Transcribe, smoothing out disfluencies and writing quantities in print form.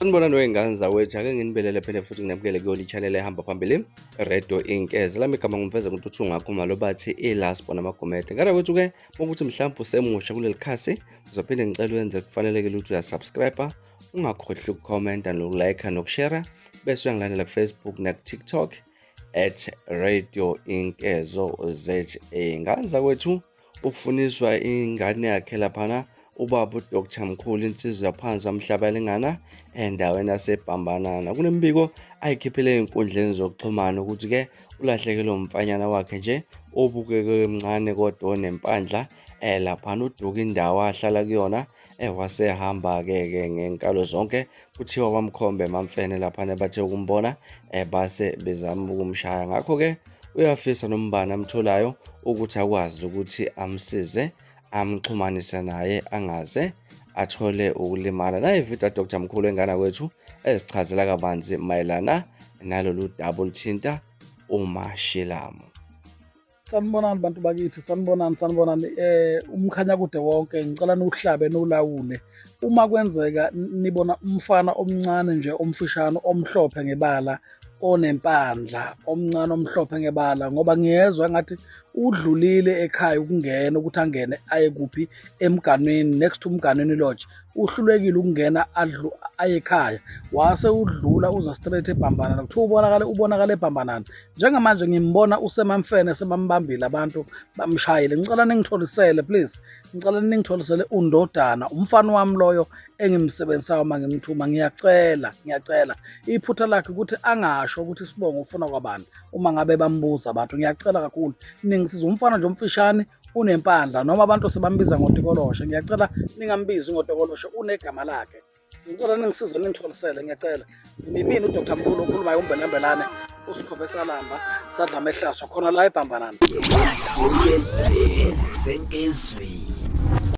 Sanibonani wey'ngane zawethu, ake nginibelele phinde futhi nginamukele kuyona i-channel ehamba phambili, Radio Inkeze. Lami igama ngimveze ngokuthi ungakhuma bathi iLasbo namaGomede. Ngane kwethu-ke, ukuthi mhlawumbe usemusha kuleli khasi, ngizophinde ngicela uyenze kufanelekile ukuthi uyasubscribe, ungakhohlwa ukukhomenta nokulike nokushare, bese uyangilandela ku-Facebook naku-TikTok at Radio Inkezo ZA. Ngane zakwethu, ukufuniswa ingane yakhe laphana ubaba uDr Mkhulu insizwa phansi amhlaba elingana endaweni yaseBhambanana. Kunemibiko ayikhiphile ey'nkundleni zokuxhumana ukuthi-ke ulahlekelwe umfanyana wakhe nje obukeke emncane kodwa onempandla laphana uduka indawo ahlala kuyona wasehamba-ke ke ngenkalo zonke. Kuthiwa bamkhombe emamfene laphana bathe ukumbona base bezama ukumshaya. Ngakho-ke uyafisa nombani amtholayo ukuthi akwazi ukuthi amsize amxhumanise naye angaze athole ukulimala. Nayi ividiyo kaDr Mkhulu engana kwethu ezichazela kabanzi mayelana nalolu daba oluthinta uMashilamu. Sanibonani bantu bakithi, sanibonani, sanibonani. Umkhanya kude wonke, ngicela niwuhlabe niwulawule. Uma kwenzeka nibona umfana omncane nje omfishane omhlophe ngebala onempandla, omncane omhlophe ngebala, ngoba ngiyezwa ngathi udlulile ekhaya ukungena ukuthi angene aye kuphi emganwini, next to Umganwini Lodge. Uhlulekile ukungena adlu aye ekhaya, wase udlula uza straight eBhambanana. Kuthiwa ubonakale ubonakale eBhambanana. Njengamanje ngimbona usemamfene sebambambile abantu bamshayile. Ngicela ningitholisele please, ngicela ningitholisele undodana, umfana wami loyo engimsebenzisayo uma ngimthuma. Ngiyacela, ngiyacela. Iphutha lakhe ukuthi angasho ukuthi isibongo ufuna kwabani uma ngabe bambuza abantu. Ngiyacela kakhulu ningisiza, umfana nje omfishane unempandla, noma abantu sebambiza ngotikoloshe. Ngiyacela ningambizi ngotikoloshe, unegama lakhe. Ngicela ningisize ningitholisele, ngiyacela. Mina uDr Mkhulu okhulumayo, umbelembelane usikhove salamba sadla amehlaso khona la eBhambanana. Sengezweni.